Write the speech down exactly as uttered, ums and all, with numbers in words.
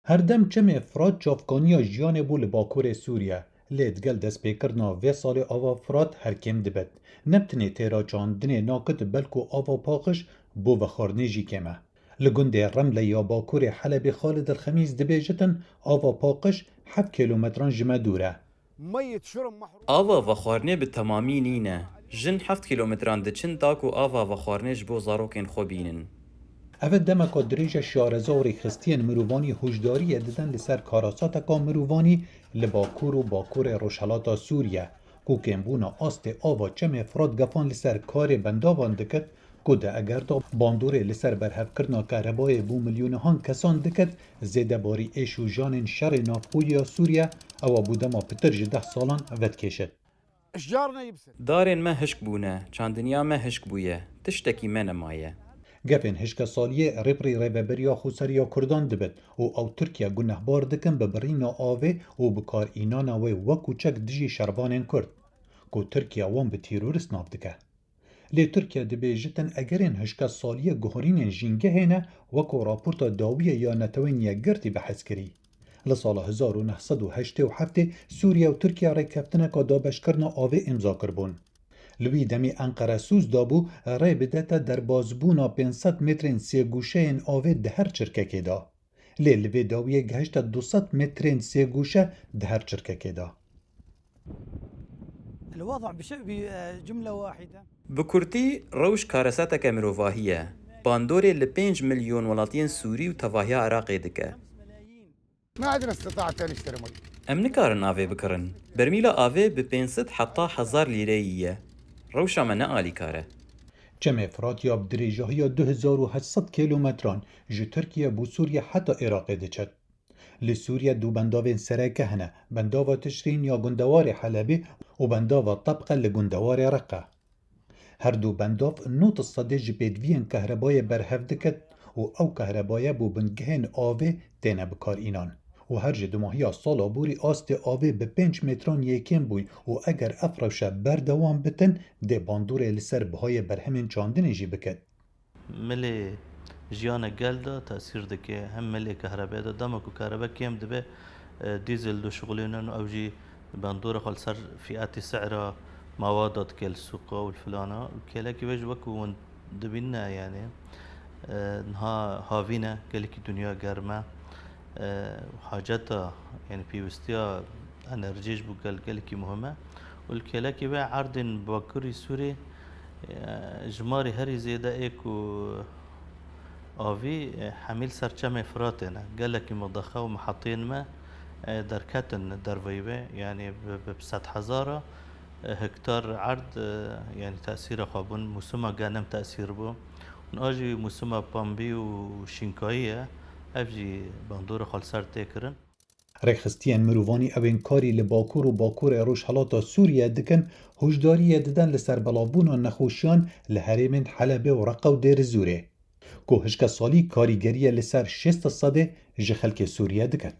Her dem çemê Firat çavkaniya jiyanê bû li bakurê Sûriye, lê digel destpêkirina vê salê ava Firat her kêm dibit. Ne bi tenê têra çandinê nakit, belku ava paqij bo vexwarinê jî kêm e. Li gundê Remle ya bakurê Helebê Xalid El Xemîs dibêjitin, ava paqij heft kîlometran ji me dûr e. Ava vexwarinê bi temamî nîne. Jin heft kîlometran diçin ta ku ava vexwarinê ji bo zarokên xwe bînin. Ev e demeka dirêj e şareza û rêkxistiyên mirovanî hûşdariyê didin li ser karasateka mirovanî li bakur û bakurê rojhelata Sûriye, ku kêmbûna astê ava çemê Firat gefan li ser karê bendavan dikit, ku di egerda bandorê li ser berhevkirina kahrebayê bo milyonehan kesan dikit, zêdebarî êş û janên şerê navxwe ya Sûriye, ewa bo dema pitir ji deh salan vedikêşit. Darên me hişk bûne, çandiniya me hişk bûye, tiştekî me nemaye. Gefên hişkesaliyê rêbirî Rêveberiya Xweseriya Kurdan dibit û ew Tirkiye gunehbar dikin bi birîna avê û bikarînana wê wekû çek dijî şervanên Kurd, ku Tirkiye wan bi terorîst nav dike. Lê Tirkiye dibêjitin egerên hişkesaliyê guherînên jîngehê ne, wekû raporta dawiyê ya Netewên Yekgirtî bi hezkirî. Li sala hezar û neh sed û heştê û heftê Sûriye û Tirkiye rêkeftineka dabeşkirina avê îmza kiribûn. Li wî demî Enqere soz dabû, rê bidete derbazbûna pênc sed metrên sêgûşeyên avê di her çirkekê de. Lê li vê dawiyê gehişte du sed metrên sêgûşe di her çirkekê de. الوضع بش- بجملة واحدة. Bi kurtî, rewş kareseteke mirovahî ye. Bandorê li pênc milyon welatiyên Sûrî û tevahiya Iraqê dike. ما عندنا استطاعة نشتري مي. Em nikarin avê bikirin. Bermîla avê bi pênc sed heta hezar lîreyî ye. Rewşa me ne alîkar e. Çemê Firat ya bi dirêjahiya du hezar û heşt sed kîlometran ji Tirkiye bo Sûriye heta Iraqê diçe. Li Sûriye du bendavên sereke hene, bendava Tişrîn ya gundewarê Helebê û bendava Tebqe li gundewarê Reqe. Her du bendav nod sedê ji pêdiviyên kahrebayê berhev diket û ew kahrebaye bo bingehên avê têne bikarînan. Û her ji dumahiya sala borî astê avê bi pênc metran yê kêm bûy û eger ev rewşe berdewam bitin, dê bandorê li ser bihayê berhemên çandinê jî biket. Milê jiyana gel de tesîr dike, hem milê kehrebê de. Dema ku kehrebe kêm dibe, e, dîzel dişuxulînin û ew jî bandora xwe li ser fiyatê sehra mewada dike li sûqa û li filana. Û kêlekî wê jî wekû hûn dibîne, yanî, e, niha havîn e, gelekî dinya germ e. E, haceta, yanî pêwîstiya enerjiyê ji bo gel gelekî muhim e. Û li kêlekî wê erdên Bakurî Sûrê, e, jimarê herî zêde ê ku avî, e, hemî li ser çemê Firatê ne. Gelekî midexe û mihetên me, e, derketin derveyî wê, yanî bi, bi sedhezara, e, hektar erd, e, yanî tesîra xwe bûn. Mûsima genim tesîr bû. Niha jî mûsima pambî û şînkayî ye. Ev jî bandora xwe li ser tê kirin. Rêkxistiyên mirovanî ewên karî li Bakur û Bakurê Rojhelata Sûriye dikin, hûşdariyê didin li ser belavbûna nexweşiyan li herêmên Helebê û Reqe û Dêrizûrê, ku hişkesalî karîgeriye li ser şêst sedê ji xelkê Sûriye dikin.